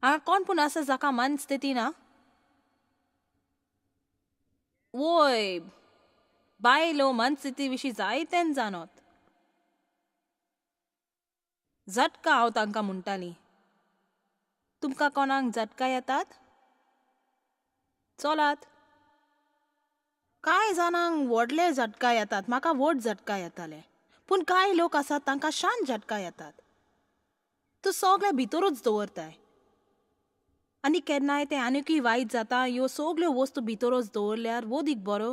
हांगा कोण पूण आसा जाका मनस्थिती ना? वोय, बायलो मनस्थिती विशीं जायतेन जाणोत. झटका हांव तांकां म्हणटाली. तुमकां कोणाक झटका येतात? चलात. कांय जाणांक व्हडले झटका येतात, म्हाका व्हड झटका येताले. पूण कांय लोक आसात तांकां शांत झटका येतात. तूं सगळें भितरूच दवरताय आनी केन्नाय तें आनीकय वायट जाता. ह्यो सगळ्यो वस्तू भितरूच दवरल्यार वदीक बरो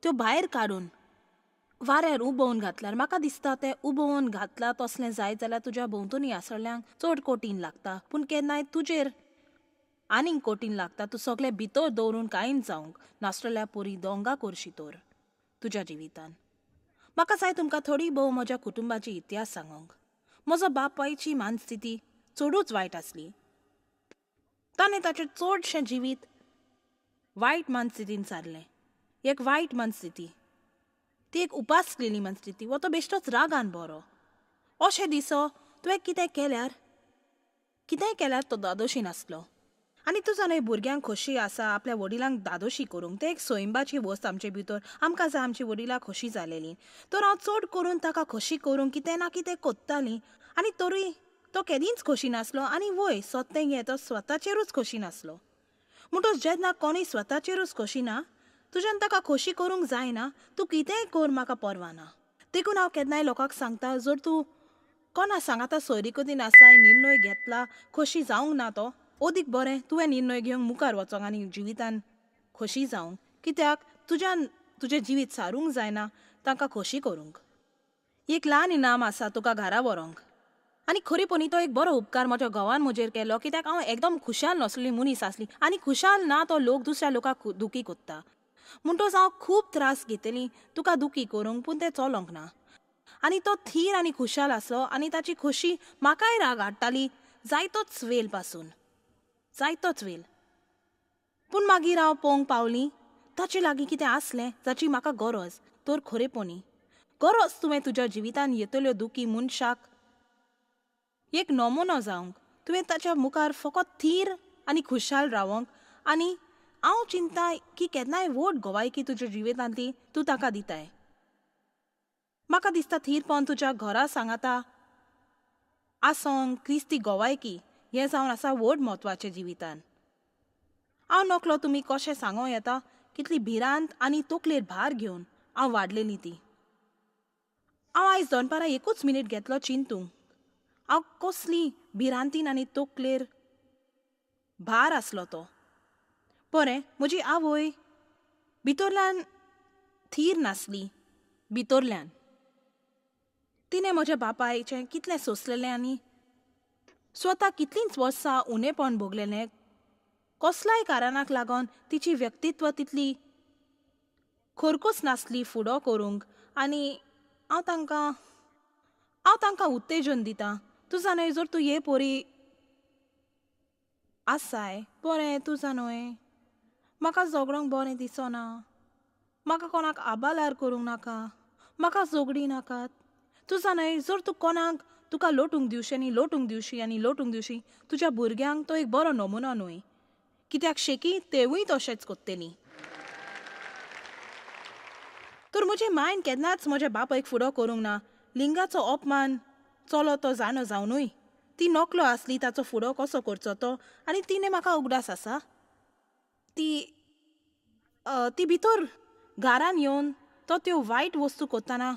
त्यो भायर काडून वाऱ्यार उबोवन घातल्यार. म्हाका दिसता तें उबोवन घातलां तसलें जायत जाल्यार तुज्या भोंवतणी आसल्ल्यांक चड कठीण लागता. पूण केन्नाय तुजेर आनीक कठीण लागता. तूं सगळें भितर दवरून कांय जावंक नासलेल्या पोरी दोंगा करशी तर तुज्या जिवितान. म्हाका जाय तुमकां थोडी भोव म्हज्या कुटुंबाची इतिहास सांगूंक. म्हजो बापायची मानस्थिती चडूच वायट आसली. ताणें ताचें चडशें जिवीत वायट मनस्थितीन सारलें. एक वायट मनस्थिती, ती एक उपासलेली मनस्थिती. वो तो बेश्टोच रागान बरो. अशें दिसो तुवें कितें केल्यार, कितेंय केल्यार तो दादोशी नासलो. आनी तूं जाणा भुरग्यांक खोशी आसा आपल्या वडिलांक दादोशी करूंक. तें एक सैंबाची वस्त आमचे भितर. आमकां जाय आमची वडिलां खोशी जालेलीं. तर हांव चड करून ताका खोशी करूंक कितें ना कितें कोत्तालीं. आनी तरूय तो केदींच खोशी नासलो. आनी वय सोतें हें तो स्वताचेरूच खोशी नासलो. म्हणटच जेन्ना कोणूय स्वताचेरूच खोशी ना, तुज्यान ताका खोशी करूंक जायना. तूं कितेंय कर, म्हाका पर्वा ना. देखून हांव केन्नाय लोकांक सांगता, जर तूं कोणा सांगाता सोयरीकतीन आसाय, निर्णय घेतला खोशी जावंक ना तो अदीक बरें तुवें निर्णय घेवंक मुखार वचोंक आनी जिवितान खोशी जावंक. कित्याक तुज्यान तुजें जिवीत सारूंक जायना तांकां खोशी करूंक. एक ल्हान इनाम आसा तुका घरा व्हरोंक. आनी खरेपणी तो एक बरो उपकार म्हज्या घोवान म्हजेर केलो. कित्याक हांव एकदम खुशाल नासली मनीस आसली. आनी खुशाल ना तो लोक दुसऱ्या लोकांक दुखी कोत्ता. म्हणटच हांव खूब त्रास घेतली तुका दुखी करूंक, पूण तें चलोंक ना. आनी तो थीर आनी खुशाल आसलो आनी ताची खोशी म्हाकाय राग हाडटाली जायतोच वेल पासून, जायतोच वेल. पूण मागीर हांव पळोवंक पावली ताचे लागीं कितें आसलें जाची म्हाका गरज. तर खरेपणी गरज तुवें तुज्या जिवितान येतल्यो दुखी मनशाक एक नमुनो जावंक. तुवें ताच्या मुखार फकत थीर आनी खुशाल रावंक. आनी हांव चिंता की केन्नाय व्हड गोवायकी तुज्या जिवितांतली तूं ताका दिताय. म्हाका दिसता थीरपण तुज्या घरा सांगाता आसोंक क्रिस्ती गोवायकी हें जावन आसा व्हड म्हत्वाचें जिवितान. हांव नकलो तुमी कशें सांगों येता कितली भिरांत आनी तकलेर भार घेवन हांव वाडलेली ती. हांव आयज दनपारां एकूच मिनीट घेतलो चिंतूंक हांव कसली भिरांतीन आनी तकलेर भार आसलो तो. बरें, म्हजी आवय भितरल्यान थीर नासली. भितरल्यान तिणें म्हज्या बापायचें कितलें सोंसलेलें आनी स्वता कितलींच वर्सां उणेपण भोगलेलें. कसल्याय कारणाक लागून तिची व्यक्तित्व तितली खरकूच नासली फुडो करूंक. आनी हांव तांकां उत्तेजन दितां. तूं जाणा जर तूं हे पोरी आसाय बरें, तूं जाणय म्हाका झगडोंक बरें दिसना, म्हाका कोणाक आबालार करूंक नाका, म्हाका झगडी नाकात. तूं जाणय जर तूं कोणाक तुका लोटूंक दिवशी आनी लोटूंक दिवशी आनी लोटूंक दिवशी, तुज्या भुरग्यांक तो एक बरो नमुनो न्हय. कित्याक शेकी तेवूय तशेंच कोत्तली. तर म्हजे मायन केन्नाच म्हज्या बापायक फुडो करूंक ना. लिंगाचो अपमान चलो तो जाणो जावनूय ती नकलो आसली ताचो फुडो कसो करचो तो. आनी तिणें म्हाका उगडास आसा ती ती भितर घरान येवन तो त्यो वायट वस्तू कोत्ताना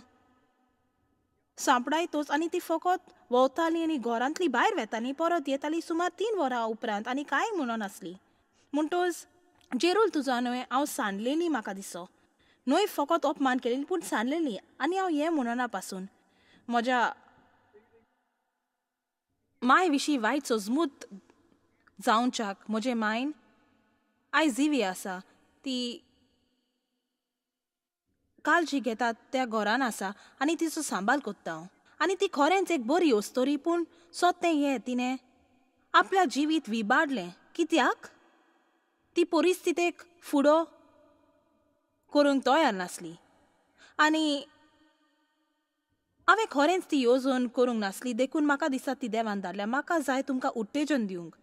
सांपडायतोच. आनी ती फकत वोवताली आनी घरांतली भायर वेताली, परत येताली सुमार 3 वरां उपरांत आनी कांय म्हणून नासली. म्हणटच जेरूल तुजो न्हय हांव सांडलेली. म्हाका दिसो न्हय फकत अपमान केलेली पूण सांडलेली. आनी हांव हें म्हणना पासून म्हज्या माय विशीं वायट सजमूत जावच्याक म्हजे मायन आयज जिवी आसा. ती काळजी घेतात त्या घरान आसा आनी तिचो सांबाळ कोत्ता हांव. आनी ती खरेंच एक बरी अस्तोरी. पूण सोतें हें तिणें आपल्या जिवीत विबाडलें. कित्याक ती परिस्थितीक फुडो करूंक तयार नासली. आनी हांवें खरेंच ती येवजण करूंक नासली. देखून म्हाका दिसता ती देवान धाडल्या. म्हाका जाय तुमकां उत्तेजन दिवंक.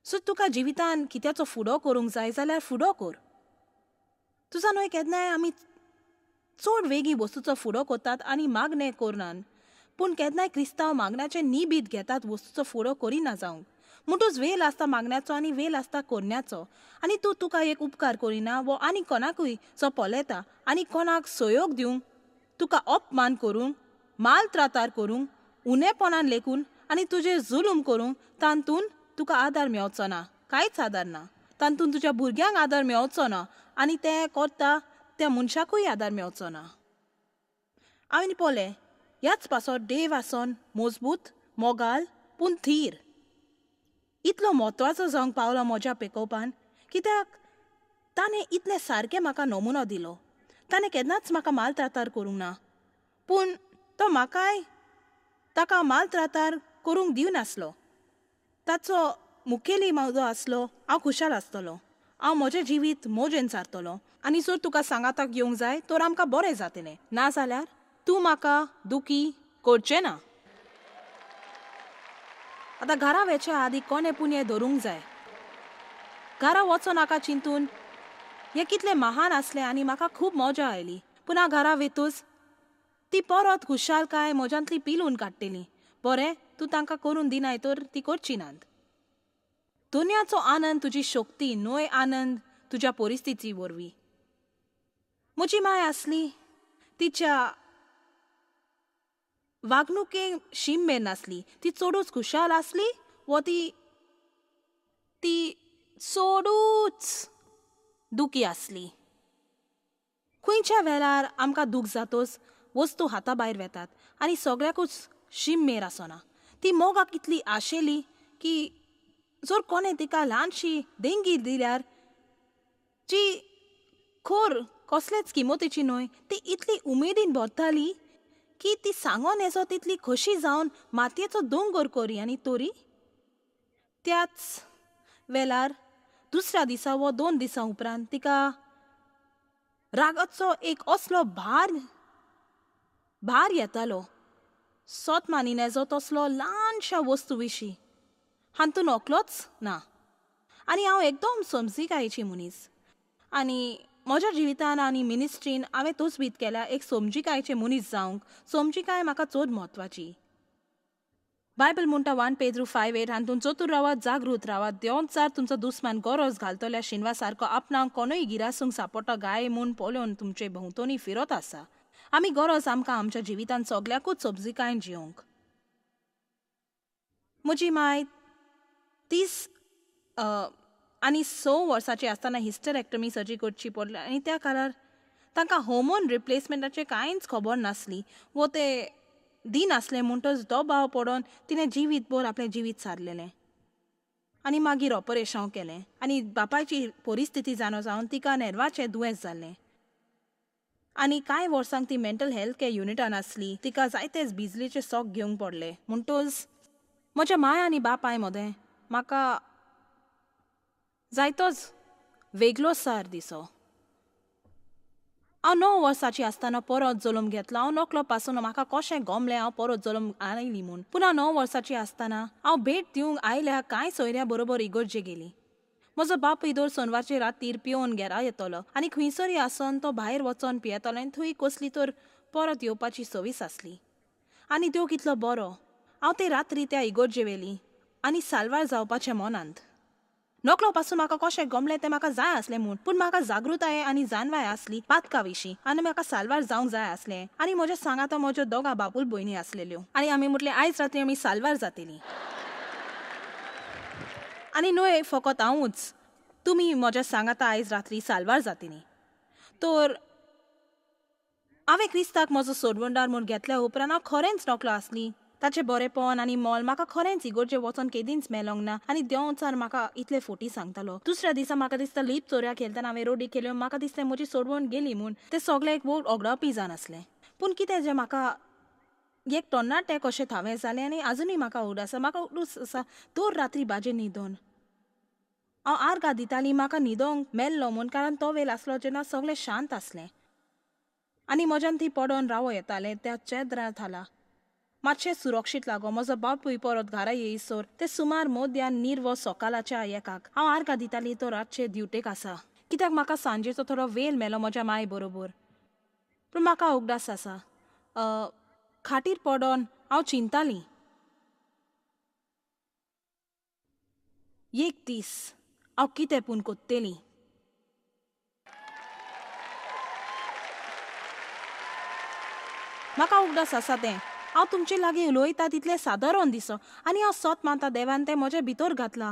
सो तुका जिवितान कित्याचो फुडो करूंक जाय जाल्यार फुडो कर. तुजा न्हय केन्नाय आमी चड वेगीं वस्तूचो फुडो करतात आनी मागणें करनात, पूण केन्नाय क्रिस्तांव मागण्याचें निबीत घेतात वस्तूचो फुडो करिना जावंक. म्हणटूच वेल आसता मागण्याचो आनी वेल आसता करण्याचो. आनी तूं तुका एक उपकार करिना वो आनी कोणाकूय जो पळयता आनी कोणाक सहयोग दिवंक, तुका अपमान करूंक, माल त्रातार करूंक, उणेपणान लेखून आनी तुजेर जुलूम करूंक, तातूंत तुका आदार मेवचो ना, कांयच आदार ना. तातूंत तुज्या भुरग्यांक आदार मेवचो ना आनी तें करता त्या मनशाकूय आदार मेवचो ना. हांवें पळय ह्याच पासत देव आसोन मजबूत, मोगाल पूण थीर इतलो म्हत्वाचो जावंक पावलो म्हज्या पेकोवपान, कित्याक ताणें इतलें सारकें म्हाका नमुनो दिलो. ताणें केन्नाच म्हाका मालत्रातार करूंक ना, पूण तो म्हाकाय ताका मालत्रातार करूंक दिवनासलो. ताचो मुखेली म्हजो आसलो, हांव खुशाल आसतलो, हांव म्हजें जिवीत मोजेन सारतलो आनी जर तुका सांगाताक येवंक जाय तर आमकां बरें जातलें, नाजाल्यार तूं म्हाका दुखी करचें ना. आतां घरा वेच्या आदीं कोणें पुणें धरूंक जाय. घरा वचो नाका चिंतून हें कितलें महान आसलें आनी म्हाका खूब मजा आयली. पूण हांव घरा वेतूच ती परत खुशालकाय म्हज्यांतली पिलून काडटली. बरें, तूं तांकां करून दिनाय तर ती करची नात. दुनियाचो आनंद तुजी शक्ती न्हय, आनंद तुज्या परिस्थिती वरवीं. म्हजी माय आसली, तिच्या वागणुके शीम मेर नासली. ती चडूच खुशाल आसली वो ती ती चडूच दुखी आसली. खंयच्या वेळार आमकां दूख जातोच वस्तू हाता भायर वेतात आनी सगळ्याकूच शीम मेर आसना. ती मोगाक इतली आशेली की जर कोणें तिका ल्हानशी देंगी दिल्यार, जी खोर कसलेच किमतीची न्हय, ती इतली उमेदीन भरताली की ती सांगोन येसो तितली खोशी जावन मातयेचो दोंगर करी. आनी तोरी त्याच वेळार दुसऱ्या दिसा वो 2 दिसां उपरांत तिका रागाचो एक असलो भार भार येतालो, सोत मानिनेजो तसलो ल्हानशा वस्तू विशीं हातूंत ओकलोच ना. आनी हांव एकदम समजिकायेची मनीस आनी म्हज्या जिवितान आनी मिनिस्ट्रीन हांवें तोच बीत केल्या एक समजिकायेचे मनीस जावंक. समजिकाय म्हाका चड म्हत्वाची. बायबल म्हणटा 1 पेद्रू 5:8 हातूंत चतूर रावात, जागृत रावात, देंवचार तुमचो दुस्मान गरज घालतल्या शिनवा सारको आपणाक कोणूय गिरासूंक सापडटा गाय म्हूण पळोवन तुमचे भोंवतणी फिरत आसा. आमी गरज आमकां आमच्या जिवितान सगळ्याकूच समजिकायेन जिवंक. म्हजी माय 30 आनी 6 वर्सांची आसतना हिस्टरेक्टमी सर्जरी करची पडली आनी त्या काळार तांकां होर्मोन रिप्लेसमेंटाचें कांयच खबर नासली वो ते दिनासलें, म्हणटच दबाव पडोन तिणें जिवीत भर आपलें जिवीत सारलेलें. आनी मागीर ऑपरेशन केलें आनी बापायची परिस्थिती जाणो जावन तिका नेर्वाचें दुयेंस जाल्लें आनी कांय वर्सांक ती मेंटल हेल्थ केअर युनिटान आसली. तिका जायतेच बिजलीचे सॉक घेवंक पडले. म्हणटच म्हज्या माय आनी बापाय मदें म्हाका जायतोच वेगळो सार दिसो. हांव 9 वर्सांची आसतना परत जल्म घेतलो. हांव नकलो पासून म्हाका कशें गमलें हांव परत जल्म आयली म्हूण. पूण हांव 9 वर्सांची आसतना हांव भेट दिवंक आयल्या कांय सोयऱ्यां बरोबर इगर्जे गेली. म्हजो बापूय दर सोनवारचे रातीर पिवन घरा येतलो आनी खंयसरय आसोन तो भायर वचोन पियेतलो आनी थंय कसली तर परत येवपाची सवीस आसली. आनी देव कितलो बरो, हांव ते रात्री त्या इगर्जे वेली आनी साल्वार जावपाचें मनांत. नकलो पासून म्हाका कशें गमलें तें म्हाका जाय आसलें म्हूण, पूण म्हाका जागृताय आनी जाणवाय आसली पातका विशीं आनी म्हाका साल्वार जावंक जाय आसलें. आनी म्हज्या सांगाता म्हज्यो दोगां बापूल भयणी आसलेल्यो आनी आमी म्हटलें आयज राती आमी साल्वार जातली. आनी न्हय फकत हांवूच, तुमी म्हज्या सांगाता आयज रात्री साल्वार जातली. तर हांवें क्रिस्ताक म्हजो सोडवणदार म्हूण घेतल्या उपरांत हांव खरेंच नकलो आसली. ताचें बरेपण आनी मोल म्हाका खरेंच इगर्जे वचोन केदींच मेलोंक ना आनी देंवचार म्हाका इतले फोटी सांगतालो. दुसऱ्या दिसा म्हाका दिसता लीप चोरया खेळतना हांवें रोडी केल्यो, म्हाका दिसलें म्हजी सोडवण गेली म्हूण. तें सगळें एक व्हड ओगडावपी जावन आसलें. पूण कितें जें म्हाका एक टोन्नाटें कशें थावें जालें आनी आजुनूय म्हाका उड आसा. म्हाका उडूच आसा दर रात्री बाजे न्हिदोन हांव आर्गां दितालीं म्हाका न्हिदोंक मेल्लो म्हूण, कारण तो वेळ आसलो जेन्ना सगळें शांत आसलें आनी म्हज्यान ती पडोन रावो येतालें त्या चेद्रा थाला. मातशें सुरक्षीत लागो. म्हजो बापूय परत घरा येयसर ते सुमार मोद्यान निर्वो सकाळच्या एकाक हांव आर्गां दिताली. तो रातचे ड्युटेक आसा कित्याक म्हाका सांजेचो थोडो वेळ मेलो म्हज्या माय बरोबर. पूण म्हाका उगडास आसा खाटीर पडोन हांव चिंताली. एक दीस हांव कितें पूण कोत्तेली. म्हाका उगडास आसा तें हांव तुमचे लागीं उलयता तितलें सादारण दिसो आनी हांव सोत मानता देवान तें म्हजे भितर घातलां.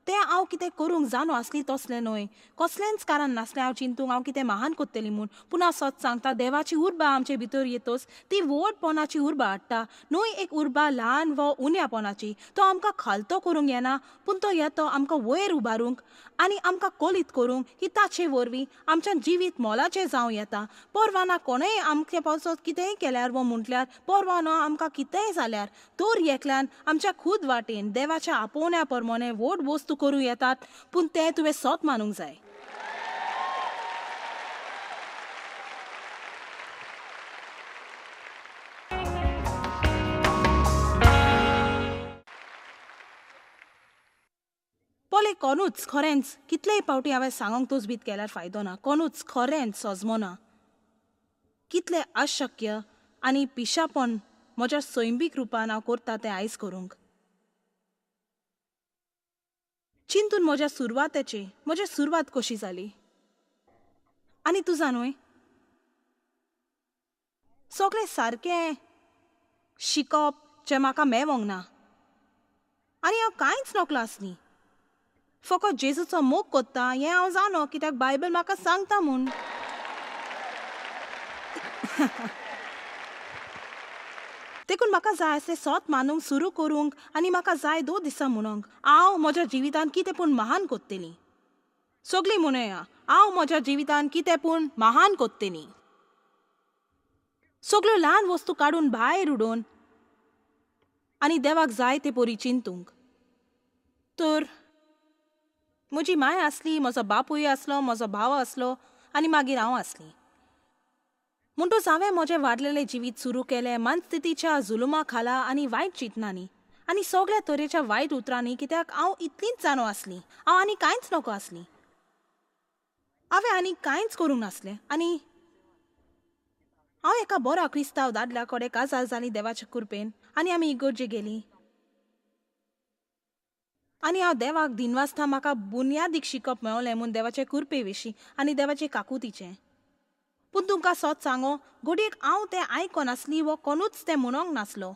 तें हांव कितें करूंक जाणो आसली तसलें न्हय, कसलेंच कारण नासलें हांव चिंतूंक हांव कितें महान कोत्तली म्हूण. पूण हांव सत सांगता देवाची उर्बा आमचे भितर येतच ती व्हडपणाची उर्बा हाडटा, न्हय एक उर्बा ल्हान वा उण्यापणाची. तो आमकां खालतो करूंक येना, पूण तो येतो आमकां वयर उबारूंक आनी आमकां कोलीत करूंक की ताचे वरवीं आमच्या जिवीत मोलाचें जावं येता. परवाना कोणेय आमचे पासत कितेंय केल्यार वो म्हटल्यार, परवानो आमकां कितेंय जाल्यार, तर एकल्यान आमच्या खूद वाटेन देवाच्या आपोवण्या प्रमाणे व्हड वस्तू करूं येतात. पूण तें तुवें सोत मानूंक जाय. पळय कोणूच खरेंच कितलेय पावटी हांवें सांगोंक तोजबीत केल्यार फायदो ना. कोणूच खरेंच सजमो ना कितलें अशक्य आनी पिशापण म्हज्या सैमीक रुपान हांव करता तें आयज करूंक. चिंतून म्हज्या सुरवातेची म्हजी सुरवात कशी जाली आनी तुजा न्हय सगळें सारकें शिकप जें म्हाका मेवोंक ना आनी हांव कांयच नकलो आसली. फकत जेजूचो मोग कोत्ता हें हांव जाणो कित्याक बायबल म्हाका सांगता म्हूण. देखून म्हाका जाय आसलें सोत मानूंक सुरू करूंक आनी म्हाका जाय 2 दिसां म्हणूंक हांव म्हज्या जिवितांत कितें पूण महान कोत्तेली. सगळीं म्हणया हांव म्हज्या जिवितांत कितें पूण महान कोत्तेली. सगळ्यो ल्हान वस्तू काडून भायर उडोवन आनी देवाक जाय ते परी चिंतूंक. तर म्हजी माय आसली, म्हजो बापूय आसलो, म्हजो भाव आसलो आनी मागीर हांव आसली. म्हणटच हांवें म्हजें वाडलेलें जिवीत सुरू केलें मनस्थितीच्या जुलुमा खाला आनी वायट चिंतनांनी आनी सगळ्या तरेच्या वायट उतरांनी, कित्याक हांव इतलींच जाणो आसली. हांव आनी कांयच नको आसली. हांवें आनी कांयच करूंक नासलें आनी हांव एका बऱ्या क्रिस्तांव दादल्या कडेन काजार जाली देवाच्या कृपेन आनी आमी इगर्जे गेलीं. आनी हांव देवाक दिनवासता म्हाका बुन्यादीक शिकप मेवलें म्हूण देवाचे कृपे विशीं आनी देवाचे काकुतीचें. पूण तुमकां सोत सांगो घडयेक हांव तें आयकनासली वो कोणूच तें म्हणोंक नासलो.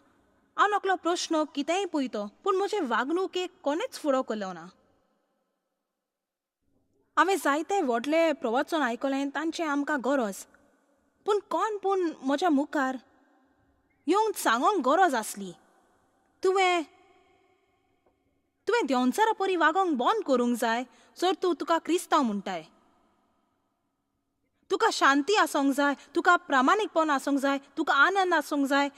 हांव नकलो प्रश्न कितेंय पळयतो, पूण म्हजे वागणुकेक कोणेच फुडो केलो ना. हांवें जायते व्हडले प्रवचन आयकलें तांचें आमकां गरज, पूण कोण पूण म्हज्या मुखार येवन सांगोंक गरज आसली. तुवें तुवें देंवचारा परी वागोंक बंद करूंक जाय जर तूं तुका क्रिस्तांव म्हणटाय. तुका शांती आसूंक जाय, तुका प्रामाणीकपण आसूंक जाय, तुका आनंद आसूंक जाय.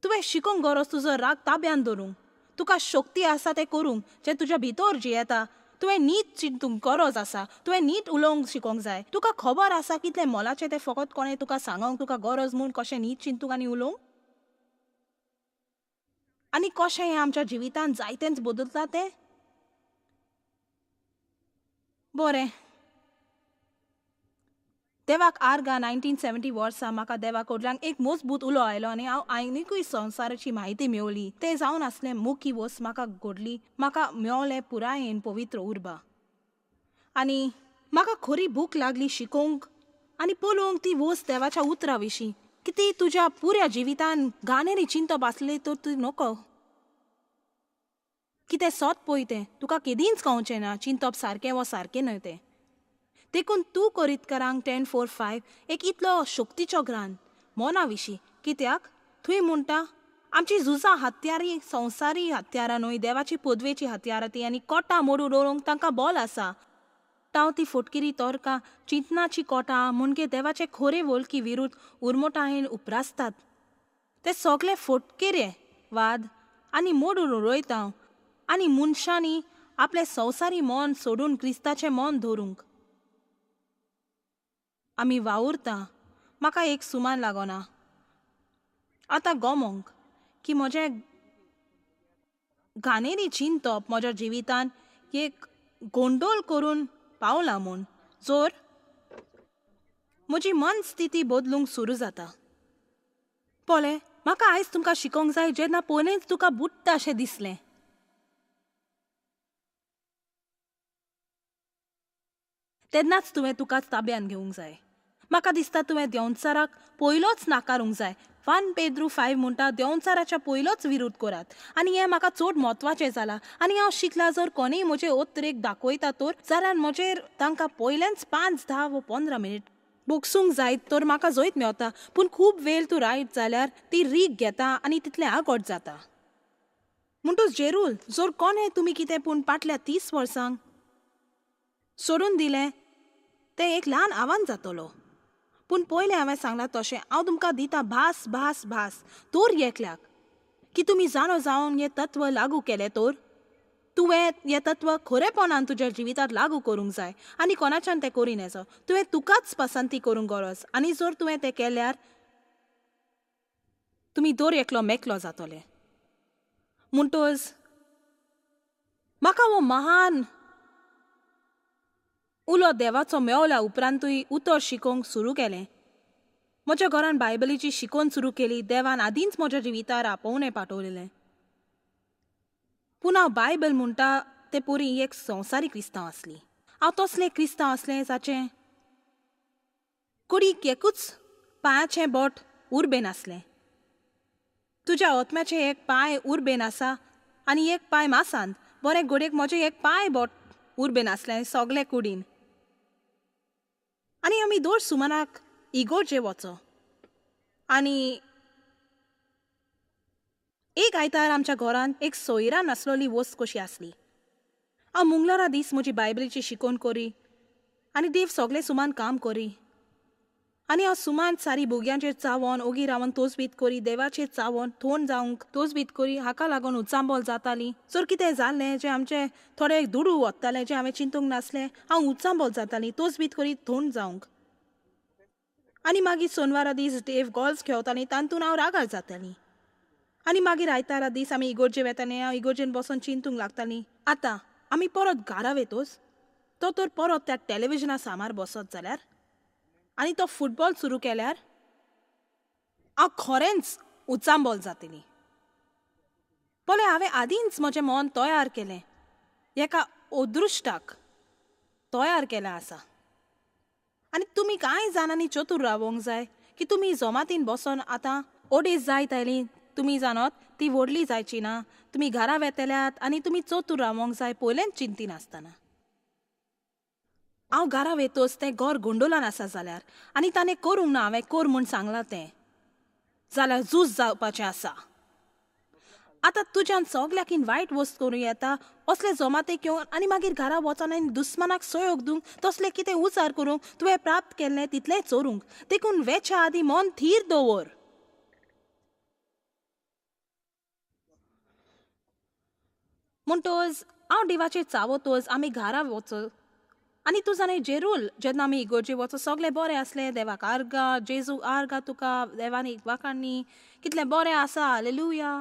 तुवें शिकोंक गरज तुजो राग ताब्यान धरूंक. तुका शक्ती आसा तें करूंक जें तुज्या भितर जियेता. तुवें नीट चिंतूंक गरज आसा, तुवें नीट उलोवंक शिकोंक जाय. तुका खबर आसा कितलें मोलाचें तें फकत कोणें तुका सांगोंक तुका गरज म्हूण कशें नीट चिंतूंक आनी उलोवंक आनी कशें हें आमच्या जिवितांत जायतेंच बदलता तें. बरें, देवाक आर्गां 1970 वर्सा म्हाका देवा कडल्यान एक मजबूत उलो आयलो आनी हांव आनीकूय संवसाराची म्हायती मेवली. तें जावन आसलें मुखी वस्त म्हाका घडली, म्हाका मेवलें पुरायेन पवित्र उर्बा आनी म्हाका खरी भूक लागली शिकोवंक आनी पळोवंक ती वस्त देवाच्या उतरा विशीं की ती तुज्या पुऱ्या जिवितान घाणेरी चिंतप आसली तर तूं नको कितें सोत पळय तें तुका केदींच कळचें ना चिंतप सारकें वो सारकें न्हय तें. देखून तूं करीतकरांक 10:4-5 एक इतलो शक्तीचो ग्रांथ मना विशीं, कित्याक थंय म्हणटा आमची झुजां हत्यारी संवसारी हत्यारां न्हय, देवाची पदवेची हत्यारां ती आनी कोटां मोडून उडोवंक तांकां बोल आसा. तांव ती फटकिरी तोरकां चिंतनाची कोटां म्हणजे देवाचे खोरे वळखी विरुद्ध उरमोटायेन उपरासतात. ते सगळे फटकिरे वाद आनी मोडून उडयता आनी मनशांनी आपलें संवसारी मन सोडून क्रिस्ताचें मन धरूंक आमी वावुरता. म्हाका एक सुमान लागना. आतां गोमोंक की म्हजें घाणेरी चिंतप म्हज्या जिवितान एक गोंडोल करून पावला म्हूण जोर म्हजी मनस्थिती बदलूंक सुरू जाता. पळय म्हाका आयज तुमकां शिकोवंक जाय जेन्ना पयलेंच तुका बुडटा अशें दिसलें. तेन्नाच तुवें तुकाच ताब्यान घेवंक जाय. म्हाका दिसता तुवें देंवचाराक पयलोच नाकारूंक जाय. 1 पेद्रू 5 म्हणटा देंवचाराच्या पयलोच विरोध करात. आनी हें म्हाका चड म्हत्वाचें जालां. आनी हांव शिकलां जर कोणीय म्हजे ओतरेक दाखयता तर जाल्यार म्हजेर तांकां पयलेंच 5, 10 वा 15 मिनीट बोगसूंक जाय तर म्हाका जैत मेवता. पूण खूब वेळ तूं रायत जाल्यार ती रीग घेता आनी तितलें आगोट जाता. म्हणटूच जेरूल जर कोणें तुमी कितें पूण फाटल्या 30 वर्सांक सोडून दिलें तें एक ल्हान आव्हान जातलो. पूण पयलें हांवें सांगलां तशें हांव तुमकां दिता भास भास भास तर एकल्याक की तुमी जाणो जावन हें तत्व लागू केलें तर तुवें हें तत्व खरेपणान तुज्या जिवितांत लागू करूंक जाय आनी कोणाच्यान तें करी नेजो. तुवें तुकाच पसंती करूंक गरज आनी जर तुवें तें केल्यार तुमी दर एकलो मेकलो जातले. म्हणटच म्हाका हो महान उलो देवाचो मेवल्या उपरांतूय उतर शिकोवंक सुरू केलें. म्हज्या घरान बायबलीची शिकोवन सुरू केली. देवान आदींच म्हज्या जिवितार आपोवणें पाठवलेलें. पूण हांव बायबल म्हणटा ते पोरी एक संवसारीक क्रिस्तांव आसली. हांव तसलें क्रिस्तांव आसलें जाचें कुडीक एकूच पांयाचें बोट उर्बेन आसलें. तुज्या ओतम्याचें एक पांय उर्बेन आसा आनी एक पांय मासांत. बरें घडयेक म्हजें एक पांय बोट उर्बेन आसलें सगलें कुडीन. आनी आमी दर सुमानाक इगोर्जे वचो. आनी एक आयतार आमच्या घरांत एक सोयरा नासलोली वस्त कशी आसली. हांव मुंगलारा दीस म्हजी बायबलीची शिकोवन करी आनी देव सगलें सुमान काम करी. आनी हांव सुमान सारी भुरग्यांचेर चावोन ओगी रावन तोजबीत करी, देवाचेर चावोन थोंड जावंक तोजबीत करी. हाका लागून उचांबोल जाताली. जर कितें जालें जें आमचें थोडे दुडू वत्तालें जें हांवें चिंतूंक नासलें, हांव उचांबोल जाताली तोजबीत करी थोंड जावंक. आनी मागीर सोनवारा दीस देव गोल्फ खेळताली तातूंत हांव रागार जाताली. आनी मागीर आयतारा दीस आमी इगोर्जे वेताले. हांव इगोर्जेन बसोन चिंतूंक लागताली. आतां आमी परत घरा वेतोच तो तर परत त्या टॅलिविजना सामार बसत जाल्यार आनी तो फुटबॉल सुरू केल्यार हांव खरेंच उचांबोल जातली. पळय हांवें आदींच म्हजें मन तयार केलें, एका अदृश्टाक तयार केलें आसा. आनी तुमी कांय जाणांनी चतूर रावोंक जाय की तुमी जमातीन बसोन आतां ओडेज जायत आयली तुमी जाणत ती व्हडली जायची ना. तुमी घरा वेतल्यात आनी तुमी चतूर रावोंक जाय पयलेंच चिंतिनासतना. हांव घरा वेतोच तें घर गोंडोलान आसा जाल्यार आनी ताणें करूंक ना हांवें कर म्हूण सांगलां तें जाल्यार झूज जावपाचें आसा. आतां तुज्यान सगल्याकीन वायट वस्त करूं येता असले जमातेक येवन आनी मागीर घरा वचोन आनी दुस्मानाक सहयोग दिवंक तसलें कितें उचार करूंक तुवें प्राप्त केल्लें तितलें चोरूंक. देखून वेच्या आदीं मन थीर दवर. म्हणटच हांव देवाचेर चावतोच आमी घरा वच. आनी तूं जाणा जेरूल जेन्ना आमी इगोर्जे वचो सगळें बरें आसलें. देवाक आर्गां, जेजू आर्गां तुका, देवान एक वाखाणी कितलें बरें आसा, हालेलुया.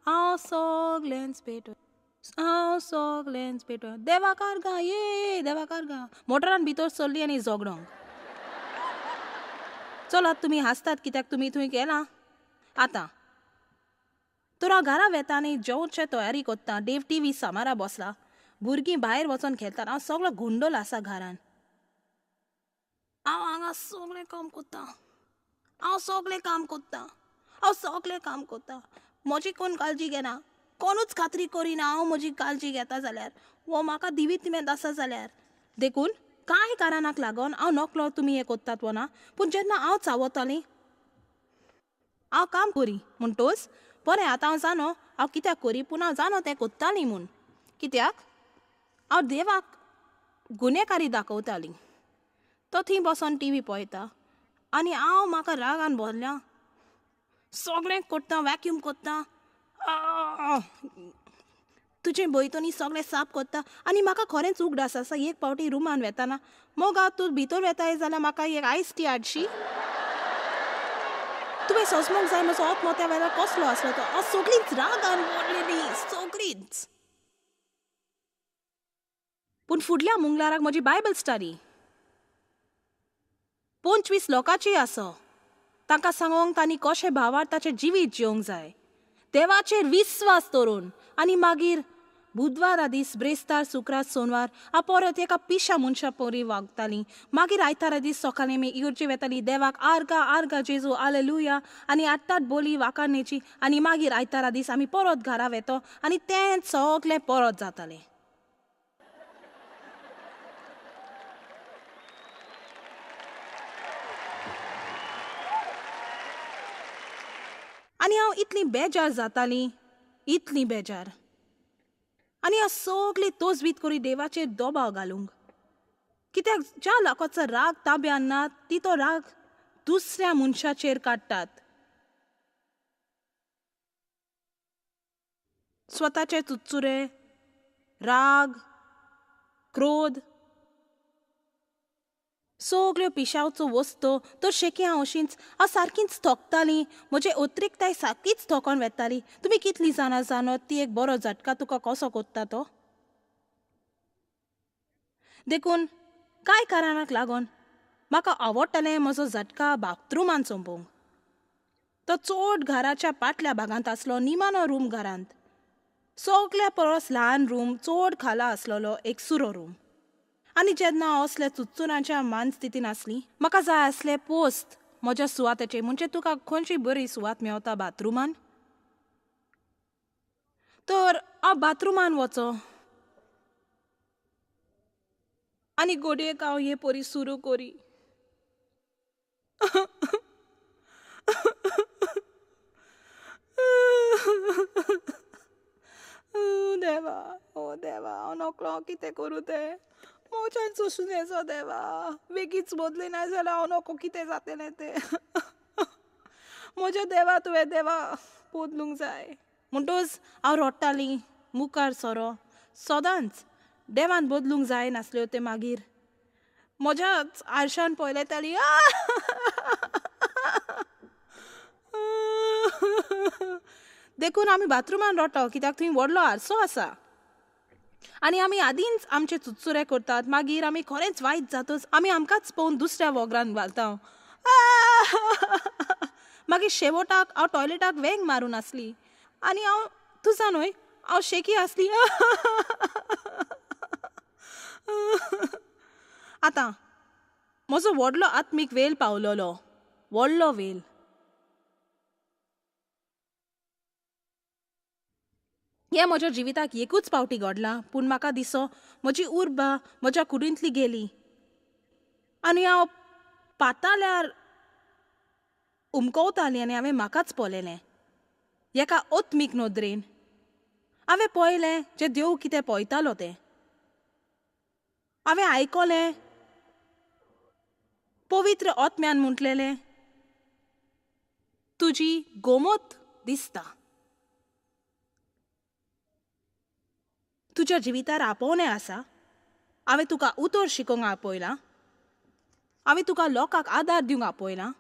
हांव सगळेंच पेटो, हांव सगळेंच पेटो, देवाक आर्गां, ये देवाक आर्गां. मोटरान भितर सरली आनी झगडोंक. चलात तुमी हांसतात कित्याक तुमी थंय गेला. आतां तर हांव घरा वेता आनी जेवचे तयारी करता. देव टी व्ही सामारा बसला, भुरगीं भायर वचोन खेळटात. हांव सगळो गोंडोल आसा घरान. हांव हांगा सगळें काम करता, हांव सगळें काम करता, हांव सगळें काम करता. म्हजी कोण काळजी घेना, कोणूच खात्री करिना हांव म्हजी काळजी घेता जाल्यार वो म्हाका दिवीत मेंत आसा जाल्यार. देखून कांय कारणाक लागून हांव नकलो तुमी हें करतात वो ना. पूण जेन्ना हांव चावतालीं हांव काम करी म्हणटोच बरें आतां हांव जाणो हांव कित्याक करी, पूण हांव जाणो तें करतालीं म्हूण. कित्याक हांव देवाक गुन्हेकारी दाखोवतालीं. तो थंय बसोन टी व्ही पळयता आनी हांव म्हाका रागान भरल्या सगळें करता, वॅक्यूम करता, तुजे भोंवतणी सगळें साफ करता. आनी म्हाका खरेंच उगडास आसा एक पावटी रुमान वेताना मोगा तूं भितर वेताय जाल्यार म्हाका एक आयस टी हाडशी. तुवें सोजमूंक जाय म्हजो आत्मो त्या वेळार कसलो आसलो तो. हांव सगळींच रागान मोडलेली, सगळींच. पूण फुडल्या मुंगलाराक म्हजी बायबल स्टडी 25 लोकांची आसो. तांकां सांगोंक तांणी कशें भावार्थाचें जिवीत जिवंक जाय, देवाचेर विस्वास दवरून. आनी मागीर बुधवारा दीस, ब्रेस्तार, शुक्रार, सोनवार हांव परत एका पिशा मनशा परी वागतालीं. मागीर आयतारा दीस सकाळीं आमी इगर्जे वेतालीं, देवाक आर्गा आर्गा जेजू आलेलुया आनी आट्टात बोली वाखाणेची. आनी मागीर आयतारा दीस आमी परत घरा वेतो आनी तें सगलें परत जातालें. आनी हांव इतली बेजार जातालीं, इतली बेजार. आनी हांव सगळी तोजवीत करी देवाचेर दबाव घालूंक, कित्याक ज्या लोकांचो राग ताब्यान ना ती तो राग दुसऱ्या मनशाचेर काडटात. स्वताचे चुरचुरे, राग, क्रोध, सगल्यो पिशावचो वस्तू तर शेकी हांव अशींच हांव सारकीच थोकतालीं. म्हजे अतिरिक्ताय सारकीच थोकोन वेताली. तुमी कितलीं जाणां जाणो ती एक बरो झटका तुका कसो कोत्ता तो. देखून कांय कारणाक लागून म्हाका आवडटालें म्हजो झटका बाथरुमान सोंपोवंक. तो चड घराच्या पाटल्या भागांत आसलो, निमानो रूम घरांत, सगल्या परस ल्हान रूम, चड खाला आसलेलो एक सुरो रूम. आनी जेन्ना हांव असल्या चुचुरांच्या मानस्थितीन आसली, म्हाका जाय आसलें पोस्त म्हज्या सुवातेचेर. म्हणजे तुका खंयची बरी सुवात मेवता बाथरुमान, तर हांव बाथरुमान वचो आनी घडयेक हांव हे परी सुरू करी. देवा, ओ देवा, हांव नकळो कितें करूं तें. मोच्यान सोसून येचो देवा, बेगीच बदली ना जाल्यार हांव नको कितें जातलें तें. म्हज्या देवा, तुवें देवा बदलूंक जाय. म्हणटच हांव रडटालीं मुखार सोरो सदांच. देवान बदलूंक जाय नासल्यो तें मागीर म्हज्याच आरशान पळयताली. देखून आमी बाथरुमान रडटा, कित्याक थंय व्हडलो आरसो आसा आनी आमी आदींच आमचे चुचुरे करतात. मागीर आमी खरेंच वायट जातच आमी आमकांच पळोवन दुसऱ्या वोगरान घालता. मागीर शेवटाक हांव टॉयलेटाक वेंग मारून आसली आनी हांव तुजा न्हय, हांव शेकी आसली. आतां म्हजो व्हडलो आत्मीक वेल पावलोलो, व्हडलो वेल. हें म्हज्या जिविताक एकूच पावटी घडलां, पूण म्हाका दिसो म्हजी उर्बा म्हज्या कुडींतली गेली आनी हांव पाताल्यार उमकवतालीं आनी हांवें म्हाकाच पळयलें एका आत्मीक नदरेन. हांवें पळयलें जें देव कितें पळयतालो तें. हांवें आयकलें पवित्र आत्म्यान म्हटलेलें, तुजी गोमत दिसता, तुज्या जिवितार आपोवणें आसा. हांवें तुका उतर शिकोवंक आपयलां, हांवें तुका लोकांक आदार दिवंक आपयलां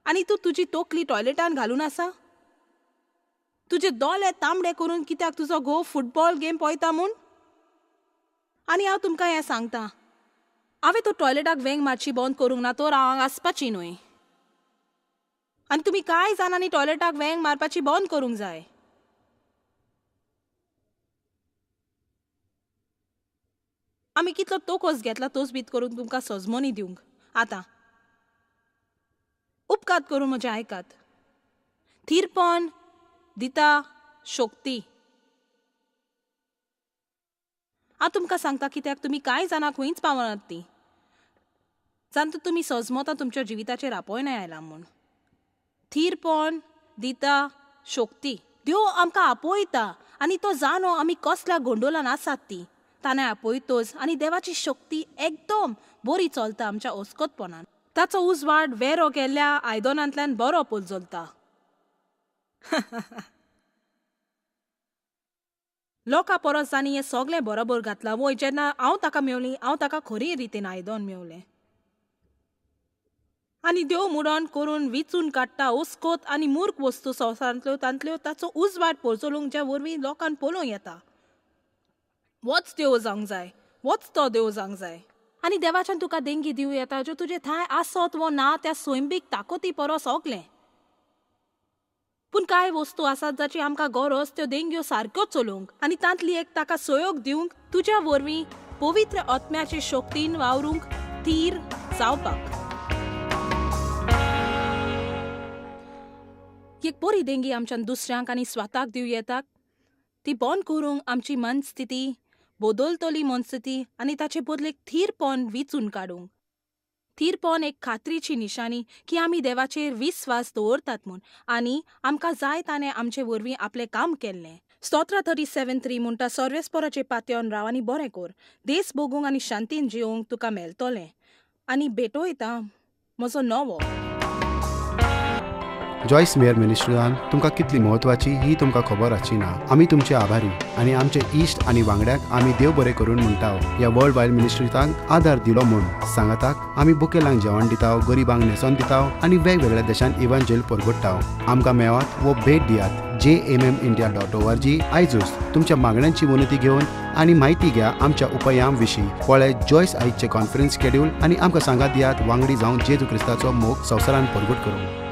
आनी तूं तुजी तकली टॉयलेटान घालून आसा. तुजे दोळे तांबडे करून कित्याक तुजो घोव फुटबॉल गेम पळयता म्हूण. आनी हांव तुमकां हें सांगता, हांवें तूं टॉयलेटाक वेंग मारची बंद करूंक ना तर हांव हांगा आसपाची न्हय. आनी तुमी कांय जाणांनी टॉयलेटाक वेंग मारपाची बंद करूंक जाय. आमी कितलो तोकोस घेतला तोच बीत करून तुमकां सजमोनी दिवंक. आतां उपकात करून म्हजें आयकात. थीरपण दिता शक्ती. हांव तुमकां सांगता कित्याक तुमी कांय जाणां खंयच पावनात ती जाणता तुमी सजमोता तुमच्या जिविताचेर आपोवणें आयलां म्हूण. थीरपण दिता शक्ती. देव आमकां आपयता आनी तो जाणो आमी कसल्या गोंडोलान आसात ती. ताणें आपयतोच आनी देवाची शक्ती एकदम बरी चलता आमच्या अस्कतपणान. ताचो उजवाड वेरो गेल्ल्या आयदनांतल्यान बरो पोजलता. लोकां परस जांणी हें सगळें बरोबर घातलां वय, जेन्ना हांव ताका मेवली हांव ताका खरी रितीन आयदन मेवलें. आनी देव मुडोन करून विचून काडटा ओस्कोत आनी मूर्ख वस्तू संवसारांतल्यो तांतल्यो ताचो उजवाड पोरचोलूंक ज्या वरवीं लोकांक पळोवंक येता. वच देव जावंक जाय, वच तो देव जावंक जाय. आनी देवाच्यान तुका देंगी दिवं येता ज्यो तुजे थांय आसत वो ना त्या सैंबीक ताकती परस सोगलें. पूण कांय वस्तू आसात जाची आमकां गरज त्यो देंग्यो सारक्यो चलोवंक आनी तांतली एक ताका सहयोग दिवंक तुज्या वरवीं पवित्र आत्म्याचे शक्तीन वावरूंक थीर जावपाक. एक बरी देंगी आमच्यान दुसऱ्यांक आनी स्वताक दिवं येता ती बंद करूंक आमची मनस्थिती बदलतली मनस्थिती आनी ताचे बदलेक थीरपण विचून काडूंक. थीरपण एक खात्रीची निशाणी की आमी देवाचेर विस्वास दवरतात म्हूण आनी आमकां जाय ताणें आमचे वरवीं आपलें काम केल्लें. स्तोत्र 37:3 म्हणटा सर्वेस्पराचे पात्यान राव आनी बरें कर, देस भोगूंक आनी शांतीन जिवंक तुका मेळटलें. आनी भेटयता म्हजो नवो. जॉयस मेयर मिनिस्ट्रीन तुमकां कितली म्हत्वाची ही तुमकां खबर आसची ना. आमी तुमचे आभारी आनी आमचे इश्ट आनी वांगड्याक आमी देव बरें करून म्हणटा ह्या वर्ल्ड वायड मिनिस्ट्रीतांक आदार दिलो म्हूण. सांगाताक आमी बुकेलांक जेवण दिता, गरिबांक न्हेसोन दिता आनी वेगवेगळ्या देशांत इव्हांजेल परगट्टा. आमकां मेळात वो भेट दियात jmmindia.org. आयजूच तुमच्या मागण्यांची विनंती घेवन आनी म्हायती घ्या आमच्या उपायां विशीं. पळय जॉयस आयजचें कॉन्फरन्स शेड्यूल आनी आमकां सांगात दियात वांगडी जावन जेजू क्रिस्ताचो मोग संवसारान परगट करूंक.